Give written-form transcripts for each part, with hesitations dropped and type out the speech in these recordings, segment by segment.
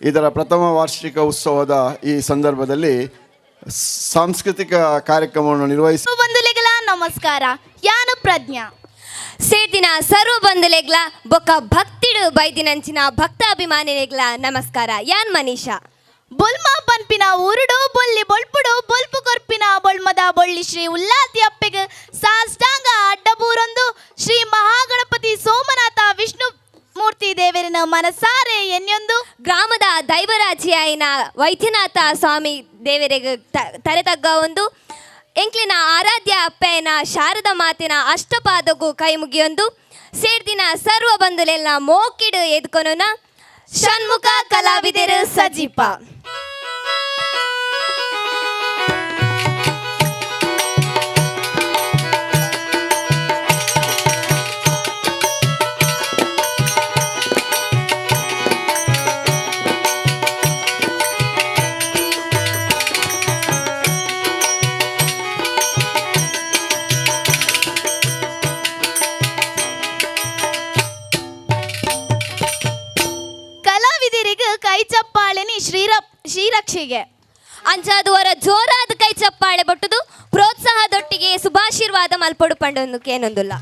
ಇದರ ಪ್ರಥಮ ವಾರ್ಷಿಕ ಉತ್ಸವದ ಈ ಸಂದರ್ಭದಲ್ಲಿ ಸಾಂಸ್ಕೃತಿಕ ಕಾರ್ಯಕ್ರಮವನ್ನು ನಿರ್ವಹಿಸಿ ಬಂಧುಲೆಗಳ ನಮಸ್ಕಾರ. ಯಾನು ಪ್ರಜ್ಞಾ. ಸೇದಿನ ಸರ್ವ ಬಂಧುಲೆಗ್ಲ ಬೊಕ್ಕ ಭಕ್ತಿಡು ಬೈದಿನಂಚಿನ ಭಕ್ತ ಅಭಿಮಾನಿಲೆಗ್ಲ ನಮಸ್ಕಾರ. ಯಾನ್ ಮನೀಷಾ. ಬೊಲ್ಮ ಪನ್ಪಿನ ಊರುಡು ಬೊಲ್ಲಿ ಬೊಲ್ಪುಡು ಬೊಲ್ಪು ಕೊರ್ಪಿನ ಬೊಲ್ಮದ ಬೊಳ್ಳಿ ಶ್ರೀ ಉಲ್ಲಾತಿ ಅಪ್ಪೆಗ್ ಸಾಷ್ಟಾಂಗ ಅಡ್ಡಬೂರೊಂದು ಶ್ರೀ ಮಹಾಗಣಪತಿ ಸೋಮನಾಥ ವಿಷ್ಣು ಮೂರ್ತಿ ದೇವರಿನ ಮನಸಾರೆ ಎನ್ಯೊಂದು ಗ್ರಾಮದ ದೈವರಾಜಿಯಾಯಿನ ವೈದ್ಯನಾಥ ಸ್ವಾಮಿ ದೇವರಿಗೆ ತರೆ ತಗ್ಗ ಒಂದು ಎಂಕ್ಲಿನ ಆರಾಧ್ಯ ಅಪ್ಪೆಯನ ಶಾರದ ಮಾತಿನ ಅಷ್ಟಪಾದಗೂ ಕೈ ಮುಗಿಯೊಂದು ಸೇರ್ದಿನ ಸರ್ವ ಬಂಧುಲೆಲ್ಲ ಮೋಕಿಡು ಎದ್ಕೊನುನ ಷಣ್ಮುಖ ಕಲಾವಿದರು ಸಜೀಪ. ಕಲಾವಿದರಿಗೆ ಕೈ ಚಪ್ಪಾಳೆನಿ ಶ್ರೀರಕ್ಷೆಗೆ. ಅಂಚಾದುವರ ಜೋರಾದ ಕೈ ಚಪ್ಪಾಳೆ ಬಟ್ಟುದು ಪ್ರೋತ್ಸಾಹದೊಟ್ಟಿಗೆ ಶುಭಾಶೀರ್ವಾದ ಮಲ್ಪೊಡು ಪಂಡೊಂದು ಕೇನೊಂದುಲ್ಲ.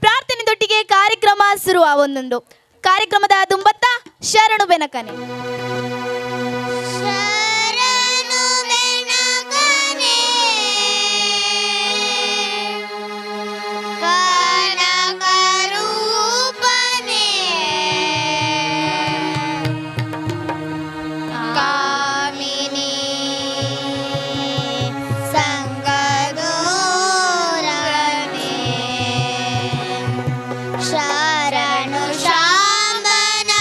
ಪ್ರಾರ್ಥನೆ ದೊಟ್ಟಿಗೆ ಕಾರ್ಯಕ್ರಮ ಶುರುವ ಒಂದೊಂದು ಕಾರ್ಯಕ್ರಮದ ದುಂಬತ್ತ ಶರಣು ಬೆನಕನೆ. ಶರಣು ಬೆನಕನೆ ಕನಕರೂಪನೆ ಕಾಮಿನಿ ಸಂಗದೋರನೆ ಶರಣು ಶಾಂಬನ.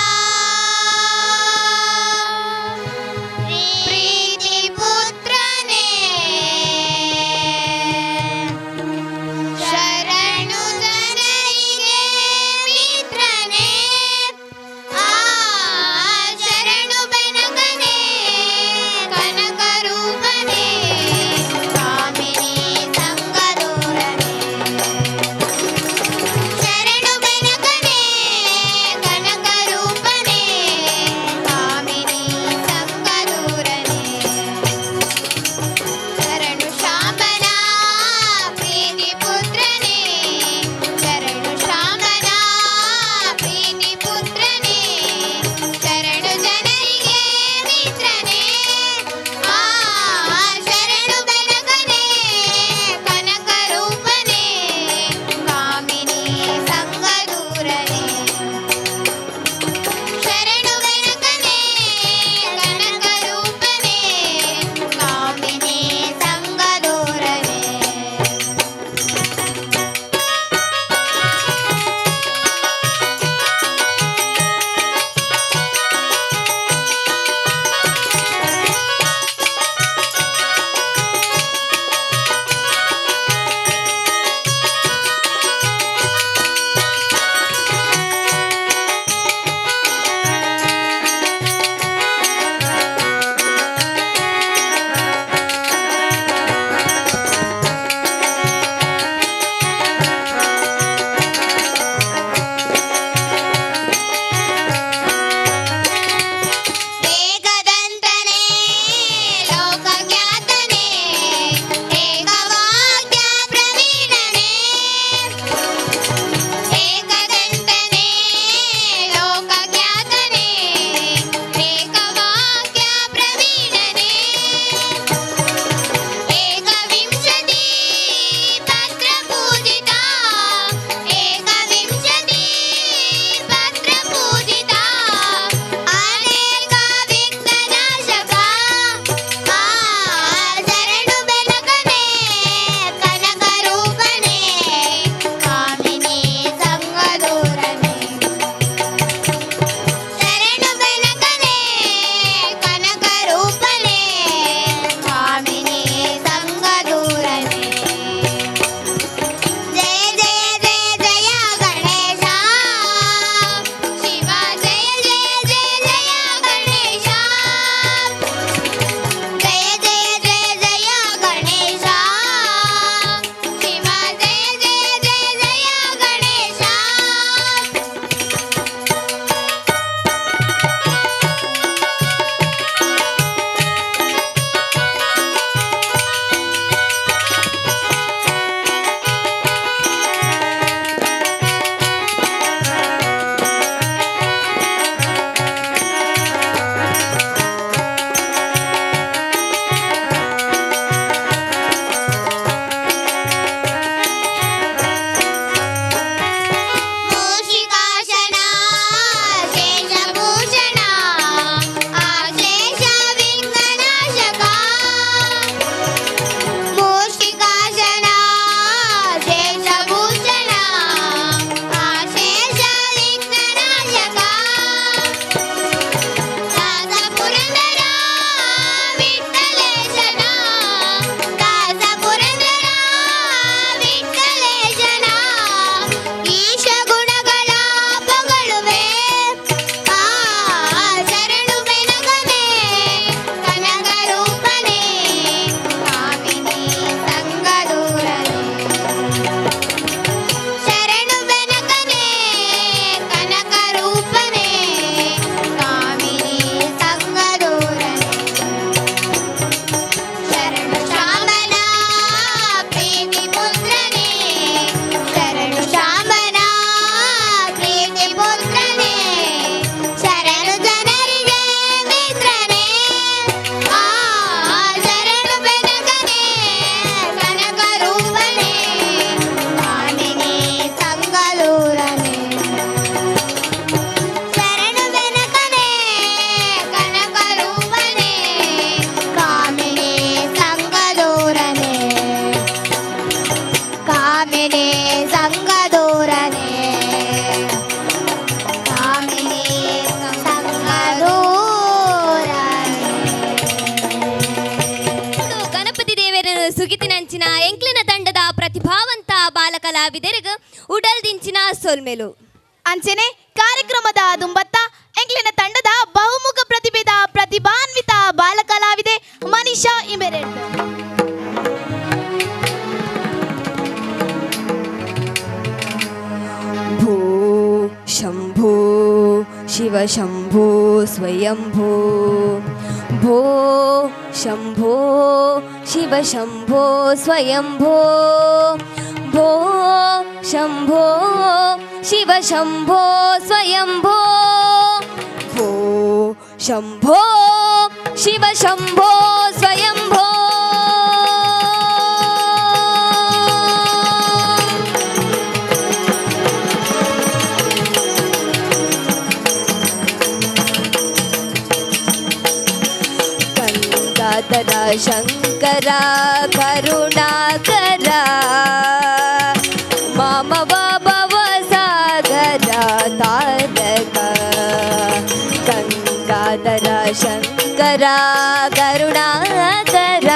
ಕಾಮಿನಿ ಸಂಗದೂರನೆ. ಕಾಮಿನಿ ಸಂಗದೂರನೆ. ಗಣಪತಿ ದೇವರನ್ನು ಸುಗಿತಿನಂಚಿನ ಎಂಕ್ಲಿನ ತಂಡದ ಪ್ರತಿಭಾವಂತ ಬಾಲಕಲಾವಿದರಿಗ ಉಡಲ್ದಿಂಚಿನ ಸೊಲ್ಮೆಲು. ಅಂಚನೆ ಕಾರ್ಯಕ್ರಮದ ದುಂಬತ್ತ ಎಂಕ್ಲಿನ ತಂಡದ ಬಹುಮುಖ ಪ್ರತಿಭೆದ ಪ್ರತಿಭಾನ್ವಿತ ಬಾಲಕಲಾವಿದೆ ಮನೀಷಾ ಇಂಬೆರೆಡ್. ಭೂ ಶಂಭೋ ಶಿವ ಶಂಭೋ ಸ್ವಯಂಭೂ, ಭೋ ಶಂಭೋ ಶಿವ ಶಂಭೋ ಸ್ವಯಂಭೂ, ಭೋ ಶಂಭೋ ಶಿವ ಶಂಭೋ ಸ್ವಯಂಭೂ, ಭೋ ಶಂಭೋ ಶಿವ ಶಂಭೋ ಸ್ವಯಂಭೂ. ಗಂಗಾಧರ ಶಂಕರ ಕರುಣಾಕರ, ಮಾಮವ ಭವ ಸಾಗರ ತಾರಕ. ಗಂಗಾಧರ ಶಂಕರ ಕರುಣಾಕರ,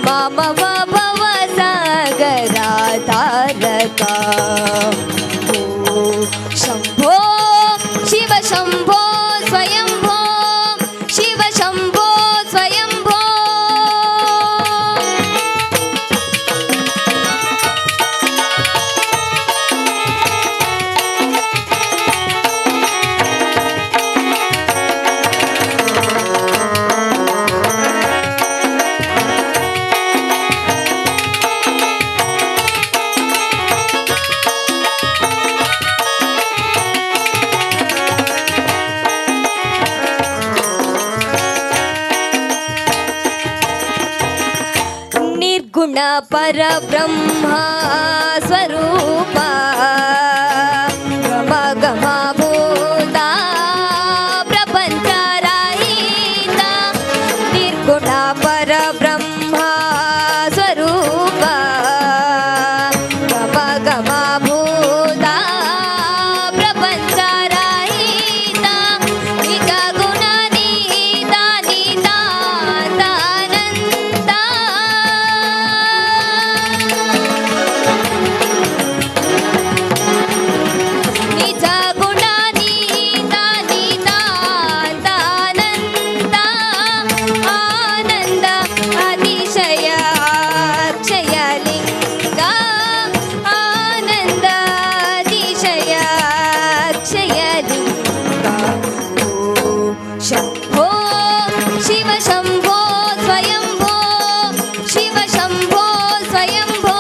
ಮಾಮವ ಭವ ಸಾಗರ ತಾರಕ. ಓ ಶಂಭೋ ಶಿವ ಶಂಭೋ ಸ್ವಯಂಭೋ, ಶಿವ ಶಂಭೋ ಸ್ವಯಂಭೋ. ನಿರ್ಗುಣ ಪರಬ್ರಹ್ಮ ಸ್ವರೂಪ, ಗಮ ಗಮ ಭೂತ ಪ್ರಪಂಚ ರಹಿತ. ನಿರ್ಗುಣ ಪರಬ್ರಹ್ಮ ಸ್ವರೂಪ, ಗಮ ಗಮ ಭೂತ ಪ್ರಪಂಚ ರಹಿತ. ನಿಜ ಗುಣ ನೀತ ನೀತಾನಂತ. ನಿಜ ಗುಣ ನೀತ ನೀತಾನಂತ, ಆನಂದ ಅತಿಶಯ ಅಕ್ಷಯ ಲಿಂಗ, ಆನಂದ ಅತಿಶಯ ಅಕ್ಷಯ ಲಿಂಗ. ಓ ಶಂಭೋ ಶಿವ ಶಂಭೋ ಸ್ವಯಂಭೋ, ಶಿವ ಶಂಭೋ ಸ್ವಯಂಭೋ.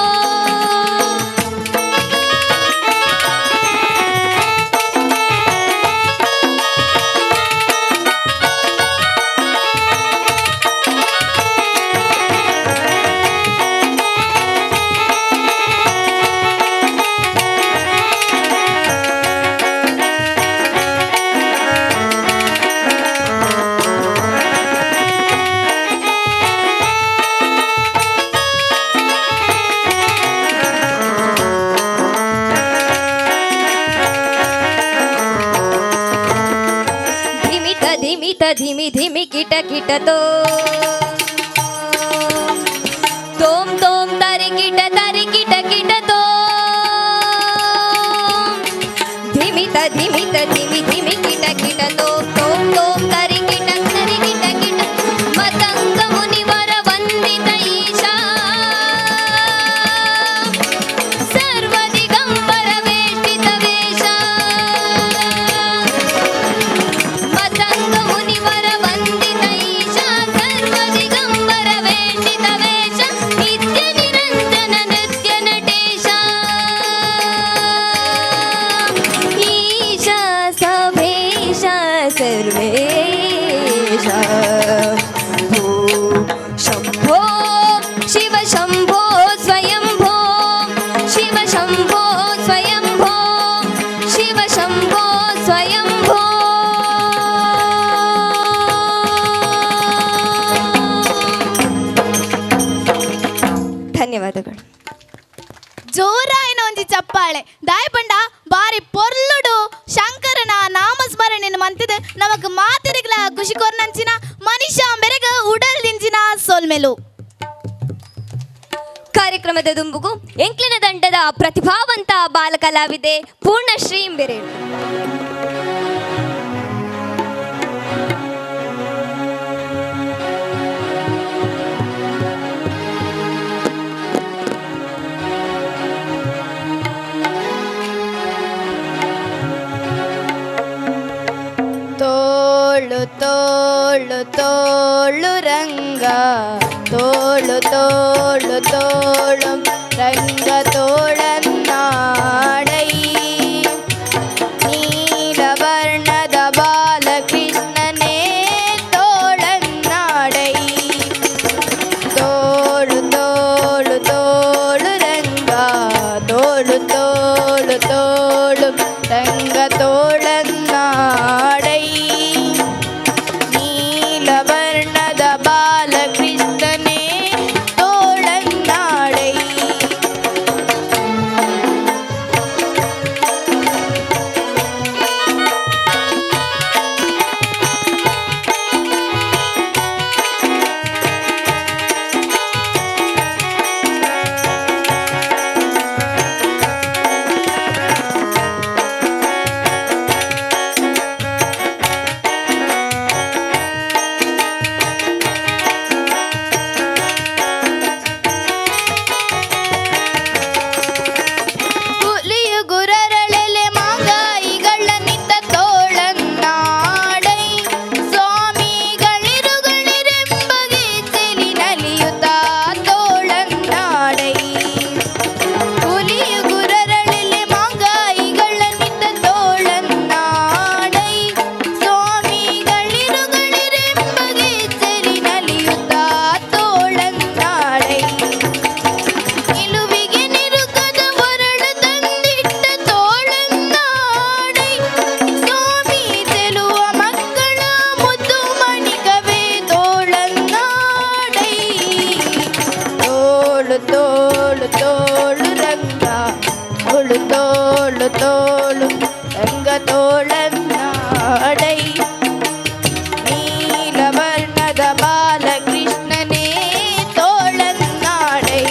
ಧಿಮಿತ ಧಿಮಿತ ಧಿಮಿ ಧಿಮಿ ಕಿಟ ಕಿಟ ತೋ ತೋಂ ತೋಂ ತರಿ ಕಿಟ ತರಿ ಕಿಟ ಕಿಟ ತೋ. ಧಿಮಿತ ಧಿಮಿತ ಧಿಮಿ ಧಿಮಿ ಕಿಟ ಕಿಟ ತೋ ತೋಂ ತೋಂ ತರಿ ಕಿಟ ತರಿ ಕಿಟ ಕಿಟ. ಮತಂಗ ಮುನಿವರ ವಂದಿತ ಈಶಾ, ಸರ್ವ ದಿಗಂಬರ ವೇಷ್ಟಿತ ವೇಷ. ಮತಂಗ ಮುನಿವರ ವಂದಿತ ಈಶಾ, ಸರ್ವ ದಿಗಂಬರ ವೇಷಿತ ವೇಷ. ನಿತ್ಯ ನಿರಂಜನ ನೃತ್ಯ ನಟೇಶ, ಈಶಾ. ಜೋರಾಯಿನ ಒಂಜಿ ಚಪ್ಪಾಳೆ. ದಾಯ ಪಂಡ ಬಾರಿ ಪೊರ್ಲುಡು ಶಂಕರನ ನಾಮಸ್ಮರಣೆಯನ್ನು ಮಂತಿದ್ ನಮಕ್ ಮಾತೆರೆಗ್ಲ ಖುಷಿ ಕೊರ್ನಂಚಿನ ಮನುಷ್ಯ ಮೆರೆಗ ಉಡಲ್ ದಿಂಚಿನ ಸೋಲ್ಮೆಲು. ಕಾರ್ಯಕ್ರಮದ ದುಂಬುಗು ಎಂಕ್ಲಿನ ದಂಡದ ಪ್ರತಿಭಾವಂತ ಬಾಲಕಲಾವಿದೆ ಪೂರ್ಣಶ್ರೀ ಇಂಬೆರೆ. ತೋಳು ತೋಳು ತೋಳು ರಂಗ, ತೋಳು ತೋಳು ತೋಳು ರಂಗ ತೋಳನ್ನಾಡೈ. ನೀಲವರ್ಣದ ಬಾಲಕೃಷ್ಣನೇ ತೋಳನ್ನಾಡೈ. ತೋಳು ತೋಳು ತೋಳು ರಂಗ, ತೋಳು ತೋಳು ತೋಳು ರಂಗ ತೋಳನ್ನಾಡೈ. ನೀಲವರ್ಣದ ಬಾಲಕೃಷ್ಣನೇ ತೋಳನ್ನಾಡೈ. ಹುಲಿಯು ಗುರರಳೆಲೆ ಮಾಂಗಾಯಿಗಳ ನಿತ್ತ ತೋಳನ್ನಾಡೈ. ಸ್ವಾಮಿಗಳಿರುಗಳಿರೆಂಬಗೆ ಚೆಲಿ ನಲಿಯುತ್ತ ತೋಳನ್ನಾಡೈ. ಹುಲಿಯು ಗುರರಳೆಲೆ ಮಾಂಗಾಯಿಗಳ ನಿತ್ತ ತೋಳನ್ನಾಡೈ. ಸ್ವಾಮಿಗಳಿರುಗಳಿರೆಂಬಗೆ ಚೆಲಿ ನಲಿಯುತ್ತ ತೋಳನ್ನಾಡೈ. ನಿಲುವಿಗೆ ನಿರುಗದ ಒರಳು ತಂದಿಟ್ಟ ತೋಳನ್ನಾಡೈ. ಸ್ವಾಮಿ ತೆಲುವ ಮಕ್ಕಳ ಮುದ್ದು ಮಣಿಕವೇ ತೋಳನ್ನಾಡೈ. ತೋಳು ತೋಳು ತೋಳು ರಂಗ, ತೋಳು ತೋಳು ತೋಳು ರಂಗ ತೋಳನ್ನಾಡೈ. ನೀಲವರ್ಣದ ಬಾಲಕೃಷ್ಣನೇ ತೋಳನ್ನಾಡೈ.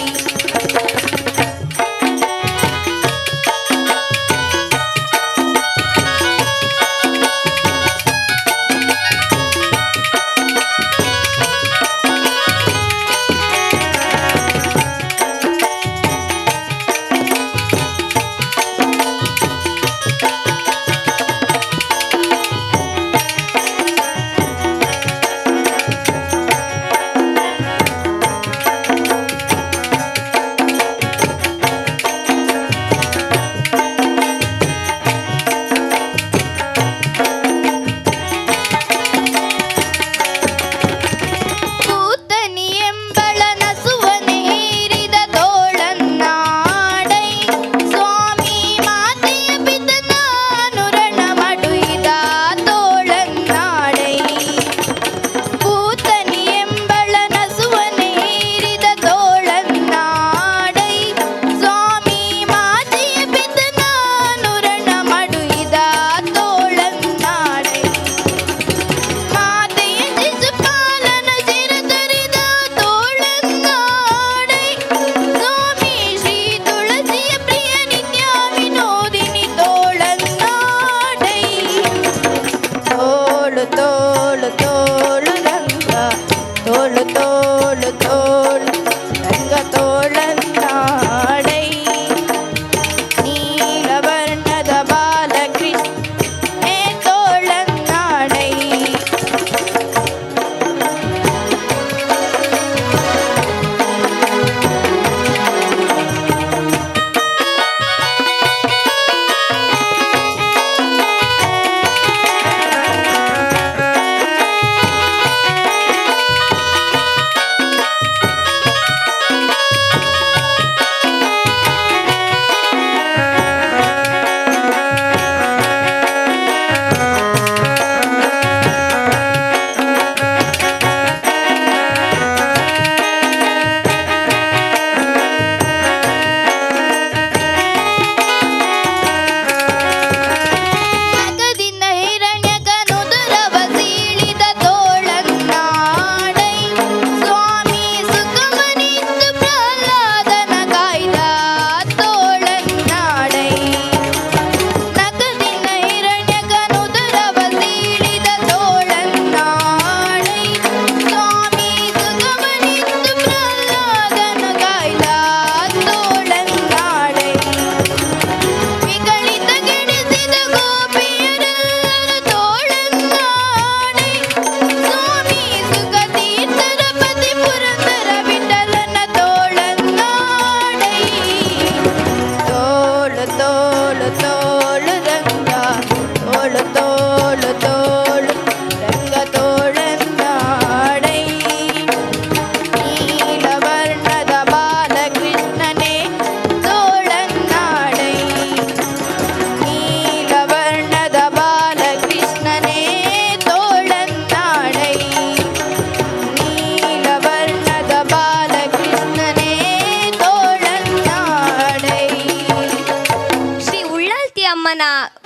ಅಮ್ಮನ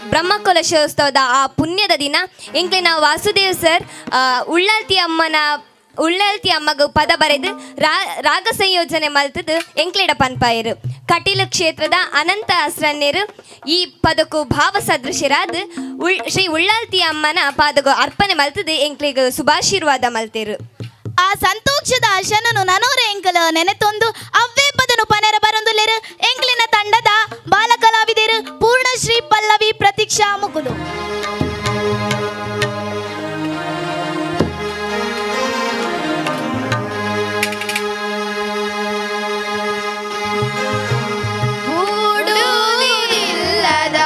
ಬ್ರಹ್ಮಕಲಶೋತ್ಸವದ ಆ ಪುಣ್ಯದ ದಿನ ಎಂಕ್ಲೆನ ವಾಸುದೇವ್ ಸರ್ ಉಳ್ಳಾಲ್ತಿ ಅಮ್ಮನ ಉಳ್ಳಾಲ್ತಿ ಅಮ್ಮಗ ಪದ ಬರೆದು ರಾಗ ಸಂಯೋಜನೆ ಮಲ್ತದು ಎಂಕ್ಲೆಡ ಪನ್ಪಾಯರು. ಕಟೀಲು ಕ್ಷೇತ್ರದ ಅನಂತ ಅಸ್ರನ್ಯರು ಈ ಪದಕ್ಕೂ ಭಾವ ಸದೃಶರಾದ ಶ್ರೀ ಉಳ್ಳಾಲ್ತಿ ಅಮ್ಮನ ಪಾದಗು ಅರ್ಪಣೆ ಮಲ್ತದು ಎಂಕ್ಲೆಗ್ ಶುಭಾಶೀರ್ವಾದ ಮಲ್ತೇರು. ಆ ಸಂತೋಷದ ಶನನು ನನೋರ ಎಂಕಲ ನೆನೆತೊಂದು ಅವ್ವೇ ಪದನು ಪನೆರ ಬರೊಂದುಲ್ಲೆರು ಎಂಕ್ಲಿನ ತಂಡದ ಬಾಲ ಕಲಾವಿದರು ಪೂರ್ಣಶ್ರೀ, ಪಲ್ಲವಿ, ಪ್ರತೀಕ್ಷಾ ಮುಕುಲು. ಬೂಡುವುದಿಲ್ಲದ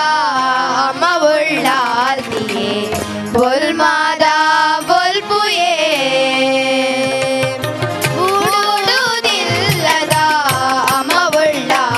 ಅಮವುಳ್ಳಾಲ್ತಿಯೇ ಬೊಲ್ಮಾದ ಬೊಲ್ಪುಯೇ. ಬೂಡುವುದಿಲ್ಲದ ಅಮವುಳ್ಳಾಲ್ತಿಯೇ.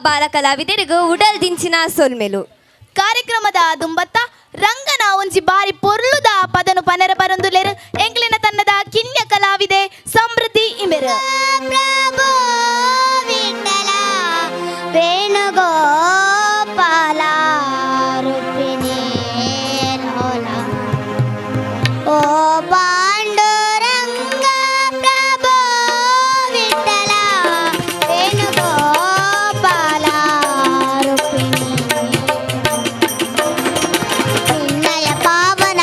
ಬಾಲ ಕಲಾವಿದರಿಗೂ ಉಡಲ್ ದಿಂಚಿನ ಸೊಲ್ಮೆಲು. ಕಾರ್ಯಕ್ರಮದ ದುಂಬತ್ತ ರಂಗನ ಒಂಜಿ ಬಾರಿ ಪೊರ್ಲುದ ಪದನು ಪನೆರ ಬರೊಂದುಲ್ಲೆರ್ ಎಂಕ್ಲೆನ ತನ್ನದ ಕಿನ್ಯ ಕಲಾವಿದೆ ಸಮೃದ್ಧಿ ಇಂಬೆರ್. ಪ್ರಭು ವಿಠಲ ವೇಣುಗೋಪಾಲ ರುಕ್ಮಿಣಿ ಲೋಲ ಓ ಪಾಂಡುರಂಗ ಪ್ರಭು ವಿಠಲ ವೇಣುಗೋಪಾಲ ರುಕ್ಮಿಣಿ ನಿನ್ನಯ ಪಾವನ.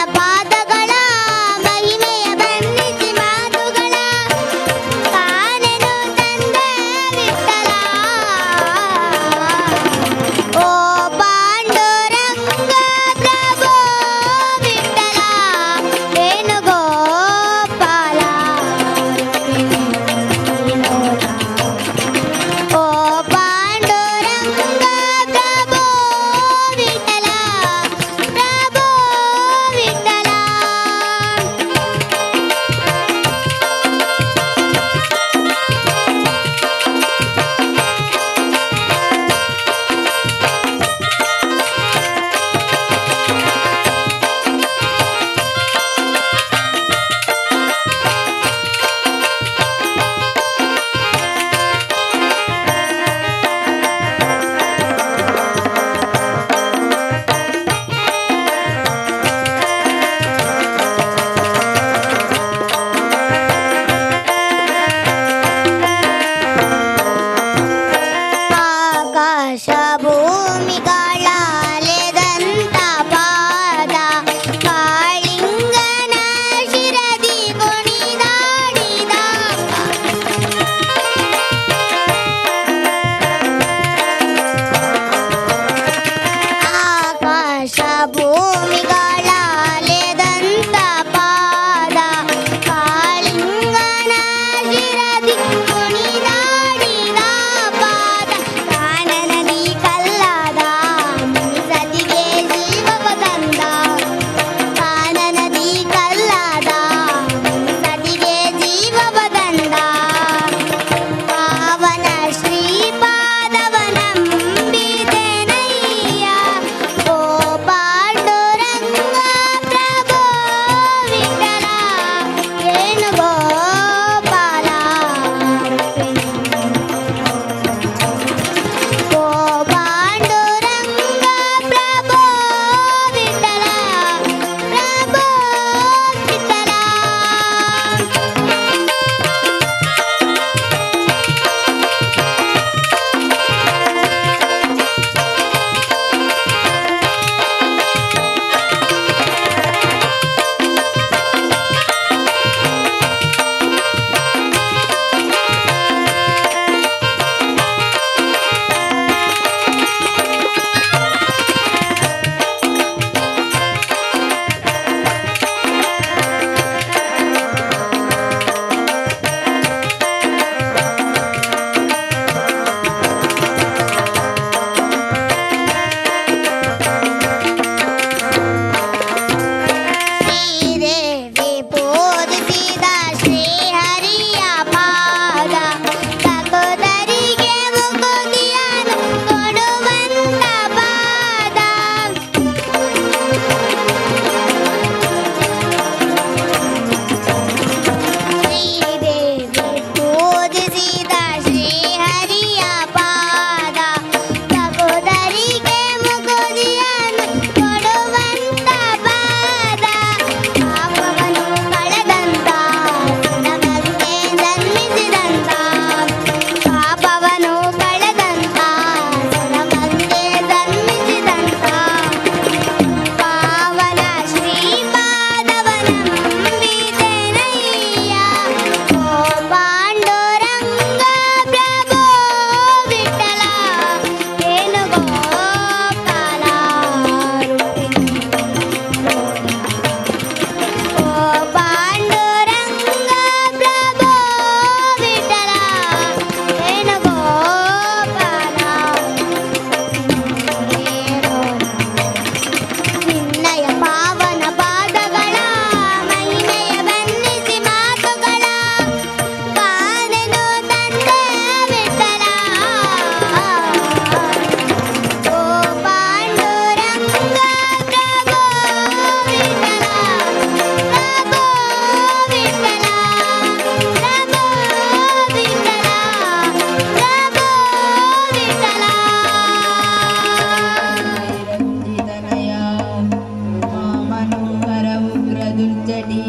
ದುರ್ಜಟಿ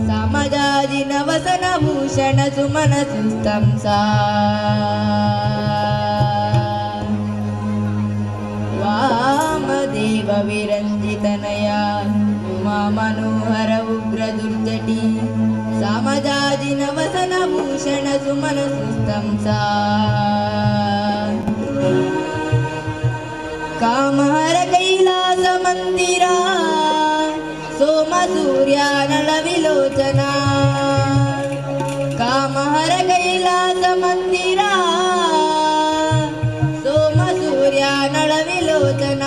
ಸಮಜಾಜಿ ನವಸನ ಭೂಷಣ ಸುಮನ ಸುಸ್ತಂಸಾ. ವಾಮದೇವ ವಿರಂಜಿತನಯ ಉಮಾ ಮನೋಹರ ಉಗ್ರ ದುರ್ಜಟಿ ಸಮಜಾಜಿ ನವಸನ ಭೂಷಣ ಸುಮನ ಸುಸ್ತಂಸಾ. ಕಾಮಹರ ಕೈಲಾಸ ಮಂದಿರ ಸೋಮ ಸೂರ್ಯ ನಳ ವಿಲೋಚನ. ಕಾಮಹರ ಕೈಲಾಸ ಮಂದಿರ ಸೋಮ ಸೂರ್ಯ ನಳ ವಿಲೋಚನ.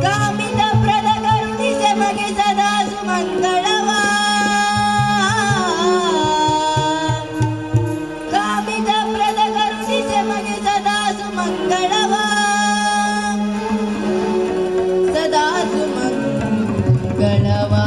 ಕಾಮಿತ ಪ್ರದ ಕರುಣಿಸೆ ಮಗೆ ಸದಾ ಸುಮಂಗಳವಾ. ಕಾಮಿತ ಪ್ರದ ಕರುಣಿಸೆ ಮಗೆ ಸದಾ ಸುಮಂಗಳವಾ. ಸದಾ ಸುಮಂಗಳವಾ.